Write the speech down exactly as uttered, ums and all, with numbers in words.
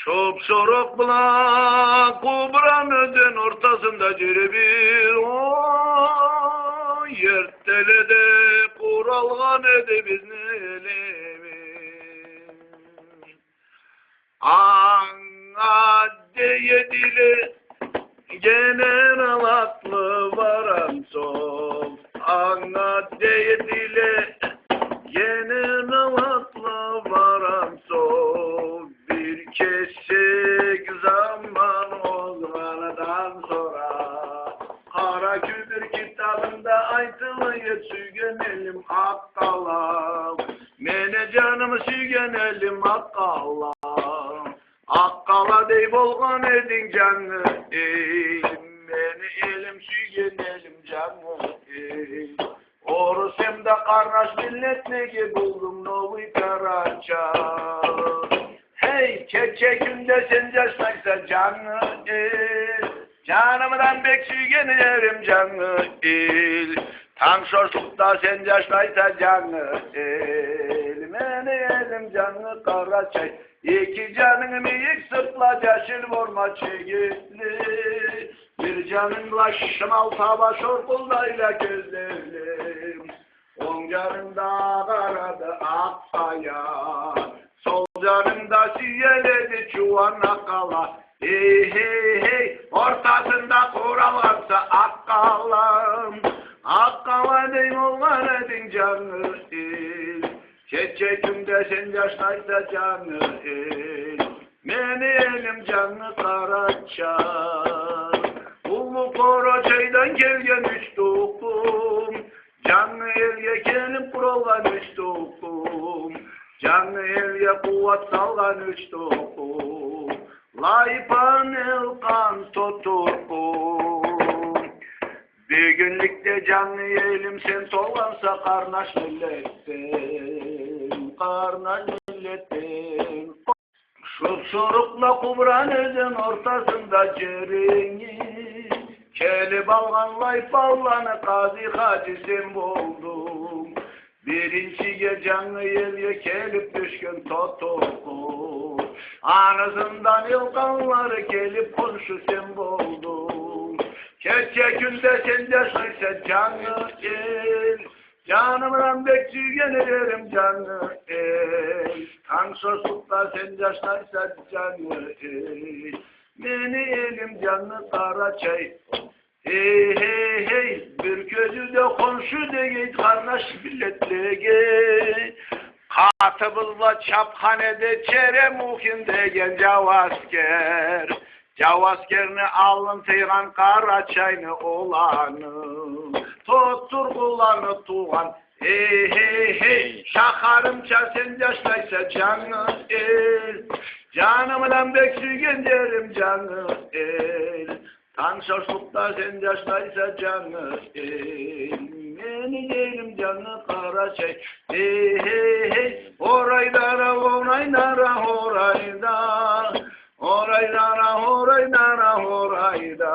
Шупшурукъ бла Къубран ёзен ортасында жюрюбюз, ой, эртделеде къуралгъан эди бизни элибиз. Анга дейдиле, Генерал атлы Воронцов, анга дейдиле, Генерал атлы Воронцов. Бир кесек заман озгъандан сора, Къара кюбюр китабында айтылыйды: сюйген элим Акъ-Къала, мени жаным, сюйген элим Акъ-Къала. Акъ-Къала дей болгъан эдинг, жангы эл, мени элим, сюйген элим, жангы эл. Орус эм да къарнаш миллетлеге болдунг новый Къарачай. Хей, кече-кюнде сен жашнайса, жангы эл, жанымдан бек сюйген ерим, жангы эл. Танг шошлукъда сен жашнайса, жангы эл, мени элим, жангы Къарачай. Эки жанынг мийик сыртла, жашил форма чегитли. Бир жанынг бла шимал таба шоркъулдайла кёзлеринг. Онг жанынгда къарады Акъ-Къая, сол жанынгда сюеледи жууан Акъ-Къала. Эй, хей, хей, ортасында къуралгъанса Акъ-Къала. Акъ-Къала дей болгъан эдинг, жангы эл. Кече-кюнде сен жашнайса, жангы эл, мени элим, жангы Къарачай. Уллу Къарачайдан келген юч тукъум, жангы элге келип къуралгъан юч тукъум, жангы элге къууат салгъан юч тукъум, Лайпан, Элкъан, Тотуркъум. Бюгюнлюкде, жангы элим, сен толгъанса къарнаш миллетден, къарнаш миллетден. Шупшурукъла Къубран ёзен ортасында жеринги келип алгъан Лайпанланы Къази-Хаджи сен болдунг. Биринчиге, жангы элге келип тюшген Тотуркъу, анысындан Элкъанлары келип хоншу сен болдунг. Кече-кюнде сен жашнайса, жангы эл, жанымдан бек сюйген ерим, жангы эл. Танг шошлукъда сен жашнайса, жангы эл, мени элим, жангы Къарачай. Эй, хей, хей, бир кёзюуде хоншу дегенди къарнаш миллетлеге. Къатыбыз бла чапхан эди Черемухин деген жау аскер. Жау аскерни аллын тыйгъан Къарачайны уланы, Тотуркъуланы туугъан. Эй, хей, хей, шахарымча сен жашнайса, жангы эл, жанымдан бек сюйген ерим, жангы эл. Танг шошлукъда сен жашнайса, жангы эл, мени элим, жангы Къарачай. Эй, хей, хей, орайдара, орайдара, орайда, орайдара, орайдара, орайда.